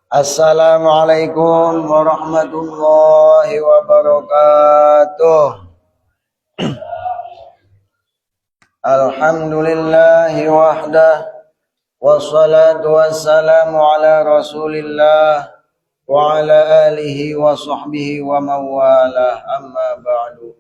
Assalamualaikum warahmatullahi wabarakatuh. Alhamdulillahi wahdah, wassalatu wassalamu ala rasulillah wa ala alihi wa sahbihi wa mawalah, amma ba'du.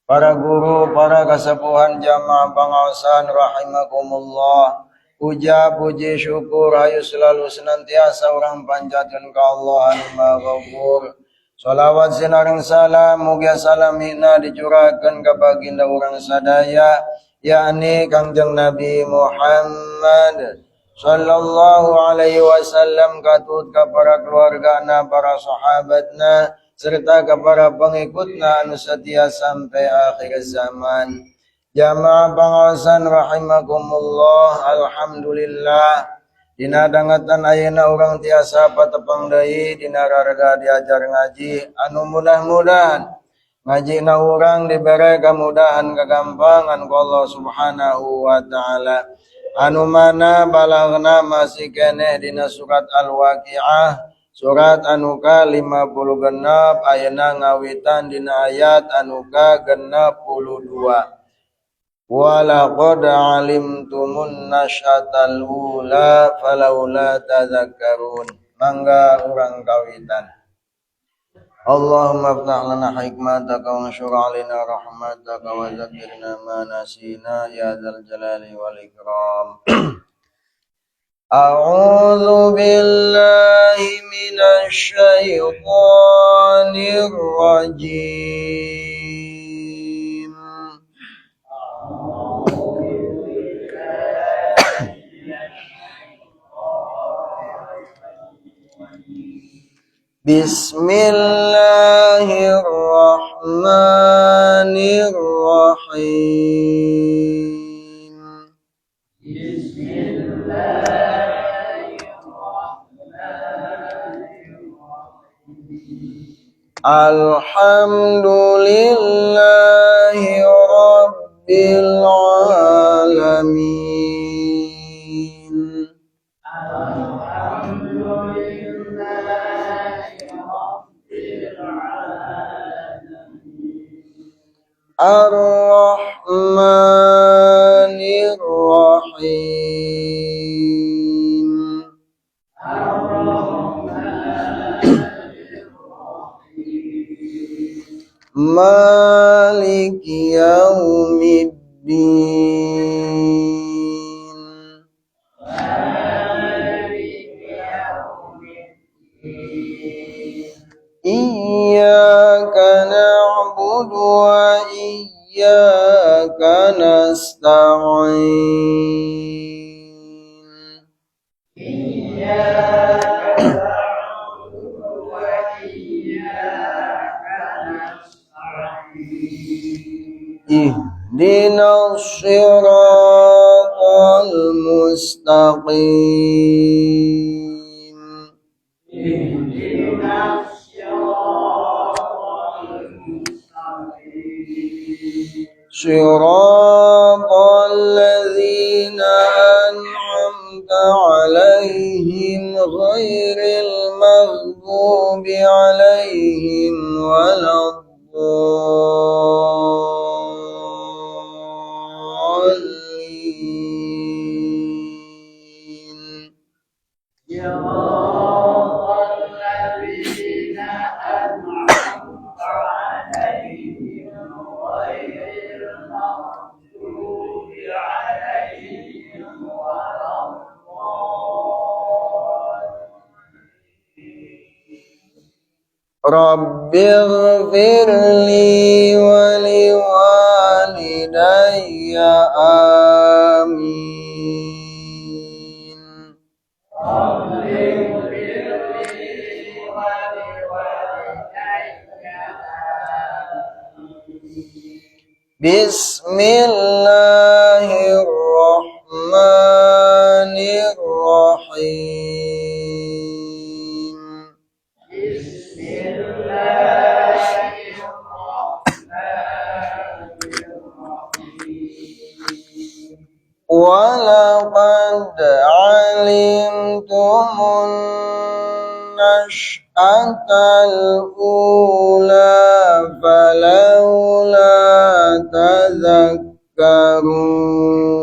Para guru, para kasepuhan, jamaah pengawasan rahimakumullah. Puja puji syukur hayu selalu senantiasa urang panjatkeun ka Allah anu Maha Ghafur. Salawat sinareng salam mugia salamina dicurahkeun ka baginda urang sadaya, yakni Kangjeng Nabi Muhammad sallallahu alaihi wasallam, katut ka para keluargana, para sahabatna, serta ka para pengikutna anu setia sampai akhir zaman. Jamaah pengawasan rahimakumullah, alhamdulillah dina dangetan ayeuna urang tiasa patepang deui dina raraga diajar ngaji anu mudah-mudahan ngajina urang dibere kemudahan kegampangan ku Allah Subhanahu wa taala. Anu mana balagna masih keneh dina surat Al-Waqiah, surat anu ka 56, ayeuna ngawitan dina ayat anu ka 62. Walaqad alimtumun nasyatal ula falaula tadhakkarun. Mangga urang kawitan. Allahumma aftah lana hikmataka wa anshur alaina rahmataka wa dzakirna ma nasina ya dzal jalali wal ikram. A'udzu billahi minasy syaithanir rajim. Bismillahirrahmanirrahim. Bismillahirrahmanirrahim. Alhamdulillahi rabbil alamin. Ar-Rahmanir Rahim. Maliki yaumiddin. Iyyaka na'budu wa iyyaka nasta'in. Iyyaka na'budu wa iyyaka nasta'in. Ihdinas siratal mustaqim. Ihdinas siratal mustaqim. Siratal ladzina an'amta 'alaihim ghairil maghdubi 'alaihim waladdallin. Siratal ladzina an'amta 'alaihim ghairil maghdubi 'alaihim waladdallin. Rabbighfir li wa liwalidayya, amin. Rabbighfir li wa liwalidayya, amin. Bismillahirrahmanirrahim. Bismillahirrahmanirrahim. Walaqad 'alimtumun nash'atal ula falawla tadhakkarun.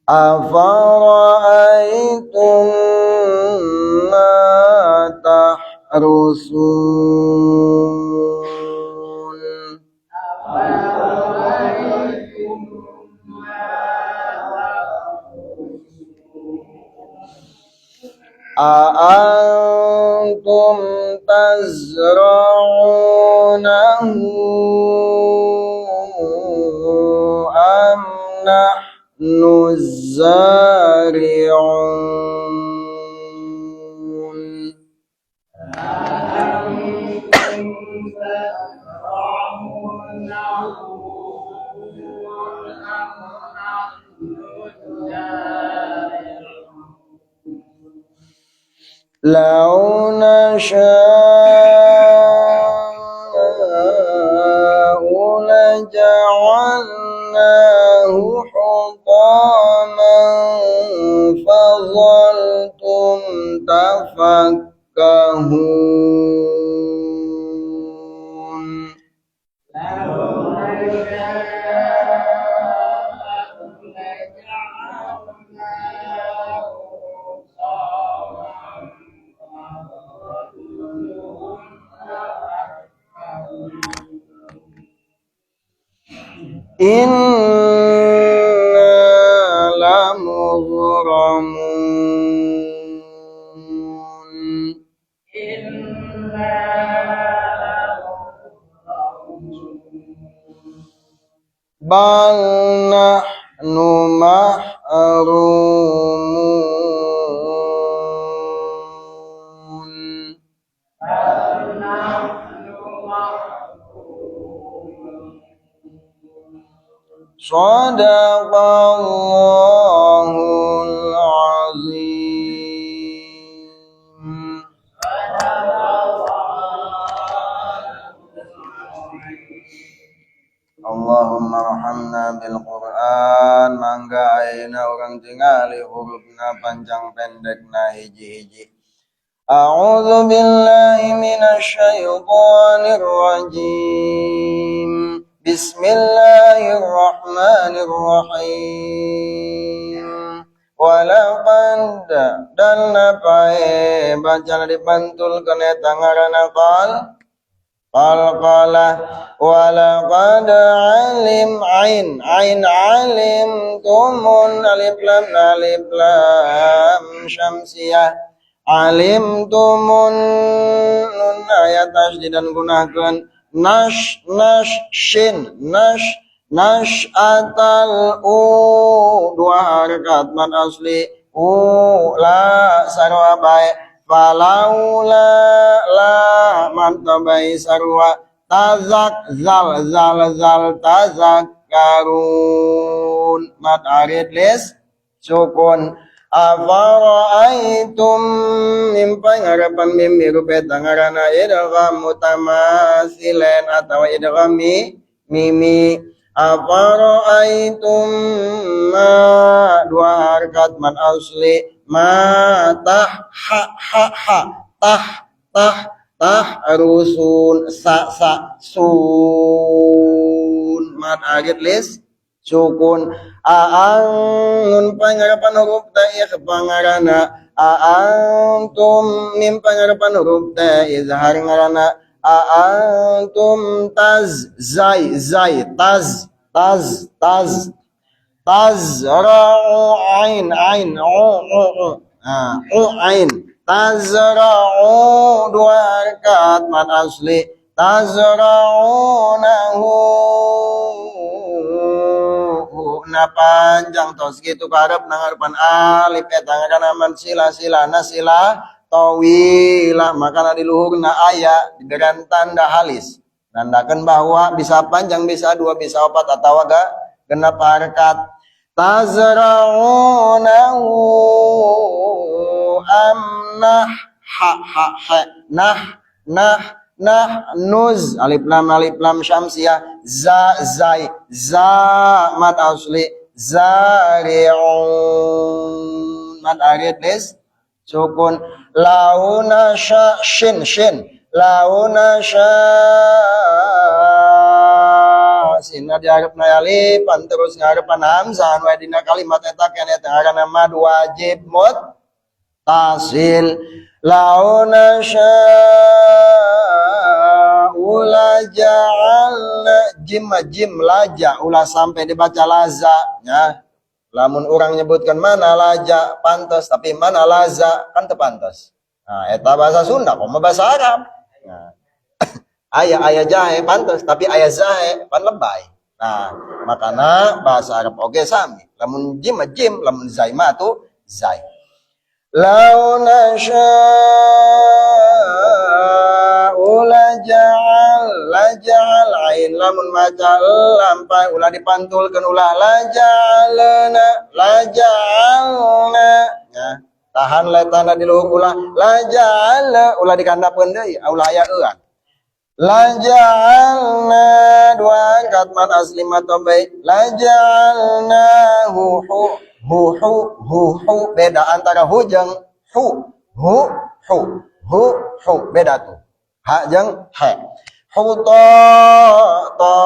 Afara'aytum ma tahrusun. A'antum tazra'unahu am nahnu zari'un. Lau nasha'u laja'alnahu hutaman fadhaltum tafakkahun. Inna lamughramun. Bal nahnu mahrumun. Shadaqallahul azim. Allahumma arhamna bil Qur'an, mangga ayeuna urang tingali hurufna panjang pendekna hiji-hiji. A'udzu billahi minasyaitonir rajim. Bismillahirrahmanirrahim. Walaqad dalna pae baca dipantulkeun eta ngaranna qal qalqalah. Walaqad alim ain ain alim tumun alif lam syamsiyah alim tumun nun ayat tasdidan gunakeun nash nash shin nash nash atal u dua harakat man asli u la sarwa bae falaula la man tabai sarwa tazak zal zal zal tazakkarun mat arid lis sukun. Afara'aitum mim pangarapan mim mirup eta ngaranna idgham mutamathilan atawa idgham mimi. Afara'aitum ma dua harakat man asli ma tah ha ha ha tah tah tah rusun sa sa sun mat arid lis sukun. Aang nun pangarapan huruf ta ikhfa ngaranna aantum mim pangarapan huruf ta izhar ngaranna aantum taz zai zai taz taz taz tazra'u ain ain u u u u ain tazra'u dua harakat mat asli tazra'unahu na panjang tos kitu karep nangarepan alif eta ngaranna man sila sila nasila tawilah makana di luhurna aya diberikan tanda halis. Nandakan bahwa bisa panjang, bisa dua, bisa opat atau agak genap harkat. Tazra'unahu am nah ha ha ha nah nah nah nuz alif lam syamsiah za zai za mat asli zari'un mat arid lis sukun launa sya shin shin launa sya sina diharapna alifan terus ngarepan hamzah anu dina kalimat eta keneh teh ngaranna mad wajib muttasil. Launa sya'u la ja'alna jim jim laja ulah sampai dibaca laza ya. Lamun orang nyebutkan mana laja pantas, tapi mana laza kan teu pantas. Nah, eta bahasa Sunda komo bahasa Arab. Nah, aya aya jahe pantas, tapi aya zahe pan lebay. Nah, makana bahasa Arab oge sami. Lamun jim jim, lamun zai mah tuh zai. Lau nasya'u la ja'al la ja'al ain lamun maca lampai ulah dipantulkeun, ulah la ja'alna la ja'alna ya. Tahan letana di luhur, ulah la ja'al, ulah dikandapeun deui, ulah aya euan. La ja'alna dua angkat mat asli matobai la ja'alna hu hu hu hu hu hu, beda antara hu jeung hu hu hu hu hu, beda tuh ha jeung he. Huta ta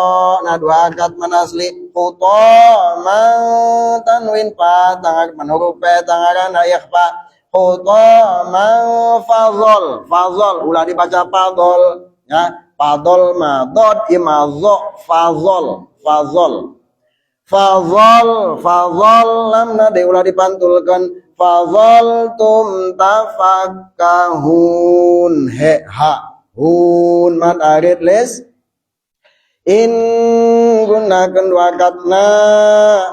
nah dua angkat man asli huta man tanwin pa tangar man huruf pe tangaran ikhfa huta man fadhol fadhol ulah dibaca fadhol ya, fadhol ma dod ima dho fadhol fadhol fadhol fadhol lamna de ulah dipantulkan fadhol tum tafakkahun he ha hun mat arid les in gunakan dua katna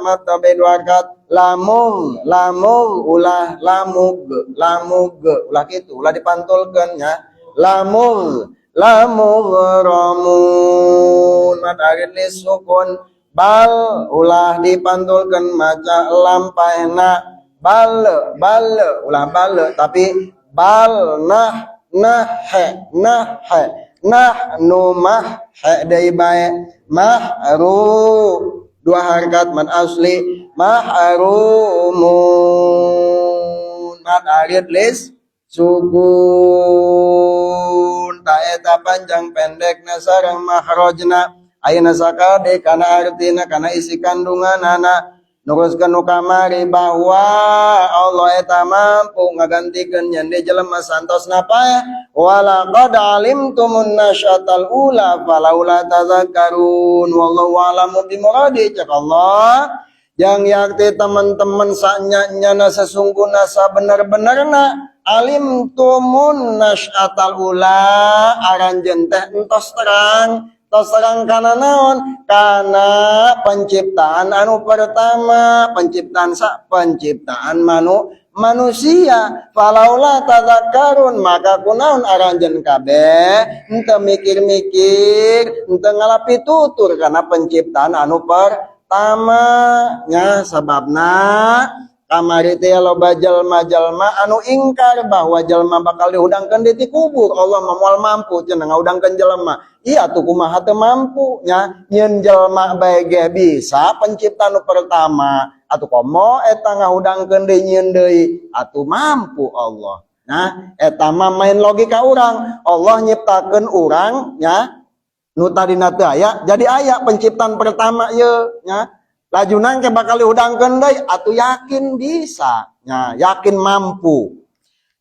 mat tabe dua kat lamung lamung ulah lamug lamug ulah kitu ulah dipantulkan ya, lamung lamughramun mat arid les sukun bal ulah dipantulkan maca lampaina bal bal ulah bal tapi bal nah nah he nah he nah nu mah he deui bae mahru dua harkat man asli mahrumun mat arid lis sukun ta eta panjang pendekna sareng makhrajna. Ayeuna sakade kana artina, kana isi kandunganana, nuruskeun nu kamari bahwa Allah eta mampu ngagantikeun nyen deui jelema santosna paeh. Walaqad alimtumun nasyatal ula falaula tadhakkarun wallahu a'lamu bimuradi. Cek Allah yang yakti teman-teman sanya-nyana sesungguhna sabener-benerna alimtumun nasyatal ula aranjeun teh entos terang. Tos terang kana naon? Kana penciptaan anu pertama, penciptaan sa penciptaan manusia. Falaula tadzakkarun maka kunaon aranjeun kabeh henteu mikir-mikir, henteu ngalapi tutur kana penciptaan anu pertama nya. Sababna kamari teh loba jalma-jalma anu ingkar bahwa jalma bakal dihudangkeun di kubur. Allah mah moal mampu cenah ngahudangkeun jelema. Iya tuh kumaha teu mampu nya, nyieun jelema bae ge bisa pencipta nu pertama. Atuh komo eta ngahudangkeun deui nyieun deui atuh mampu Allah. Nah, eta mah main logika urang. Allah nyiptakeun urang nya nu tadina teu aya jadi aya penciptaan pertama ieu nya. Lajunan ke bakal dihudangkeun deui atuh yakin bisa nya, yakin mampu.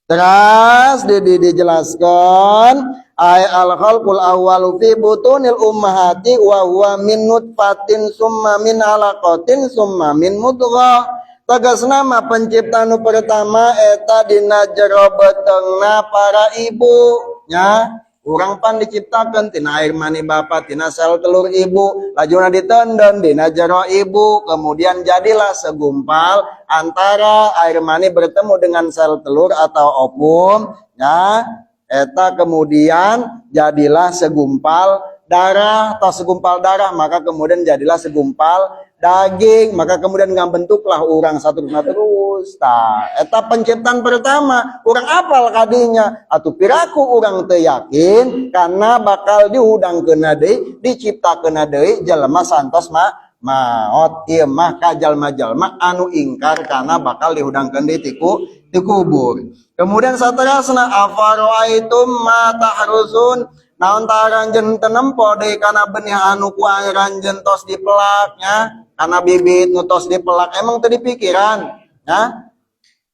Terus dijelaskan ay al khalqul awwalu fi butunil ummahati wa huwa min nutfatin summa min alaqatin summa min mudghah. Tegas nama penciptaan nu pertama eta dina jero beteungna para ibu nya. Urang pan diciptakan tina air mani bapa, tina sel telur ibu, lajuna ditendon dina jero ibu, kemudian jadilah segumpal antara air mani bertemu dengan sel telur atau ovum, ya, eta kemudian jadilah segumpal Darah, tos segumpal darah, maka kemudian jadilah segumpal daging, maka kemudian ngabentuklah urang satu terus. Tah, eta penciptaan pertama, urang apal kadinya, atuh piraku urang teu yakin karena bakal dihudangkeun deui, diciptakeun deui jelema santos ma maot. Ieu mah ka jalma-jalma anu ingkar karena bakal dihudangkeun deui ti kubur. Kemudian saterasna, afara'aitum ma tahrusun, naon tah aranjeun teu nempo deui kana benih anu ku aranjeun tos dipelaknya, kana bibit nu tos dipelak, emang teu dipikiran ya?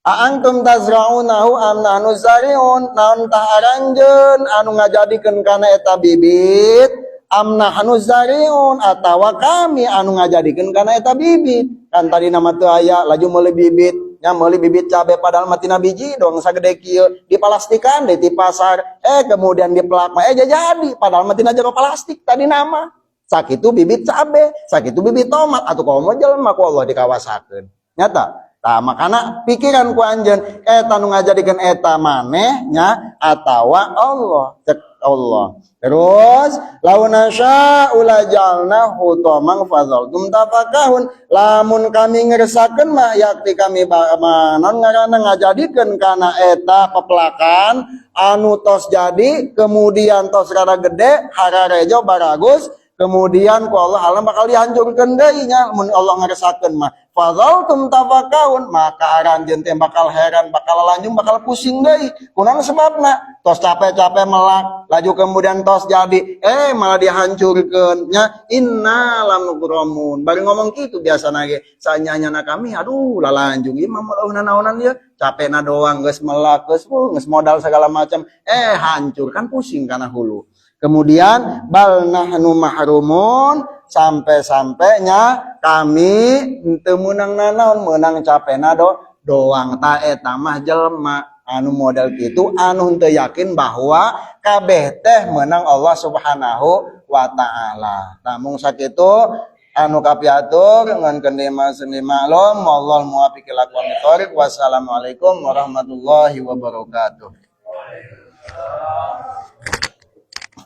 A'antum tazra'unahu am nahnu zari'un, naon tah aranjeun anu ngajadikeun kana eta bibit, am nahnu zari'un, atawa kami anu ngajadikeun kana eta bibit? Kan tadi nama teu aya, laju meuli bibit nya, meuli bibit cabe, padahal mah tina biji doang sagede kieu, dipalastikan deh di pasar, kemudian dipelak mah jadi, padahal mah tina jero plastik tadi nama. Sakitu bibit cabe, sakitu bibit tomat, atuh komo jelema ku Allah dikawasakeun nyata. Tah, makana pikiran ku anjeun, eta nu ngajadikeun eta maneh nya atawa Allah? Cek Allah. Terus lau nasya'u lajalna hutaman fadzaltum tafakahun, lamun kami ngersakeun mah yakti kami naon ngaranna ngajadikeun kana eta pepelakan anu tos jadi, kemudian tos rada gede, hararejo, baragus, kemudian ku Allah alam bakal dihancurkeun deui nya. Mun Allah ngersakeun mah fadzaltum tafakahun, maka aranjeun teh bakal heran, bakal lanjung, bakal pusing deui. Kunaon sebabna? Tos capek-capek melak, laju kemudian tos jadi, malah dihancurkeun nya. Inna lamugramun, bari ngomong kitu biasa ge sanyanya kami, aduh, lalanjung ieu mah, moal naonan ieu, capekna doang, geus melak, geus geus modal segala macam, hancur, kan pusing kana hulu. Kemudian bal nahnu mahrumun, sampai-sampainya kami teu meunang nanaon, meunang capekna doang. Ta eta mah jelema anu model kitu, anu henteu yakin bahwa kabeh teh meunang Allah Subhanahu wa taala. Namung sakitu anu kapiatur, ngan kendema seni maklum, wallahu muwaffiq ila aqwamit thoriq. Wassalamualaikum warahmatullahi wabarakatuh. Waalaikumsalam.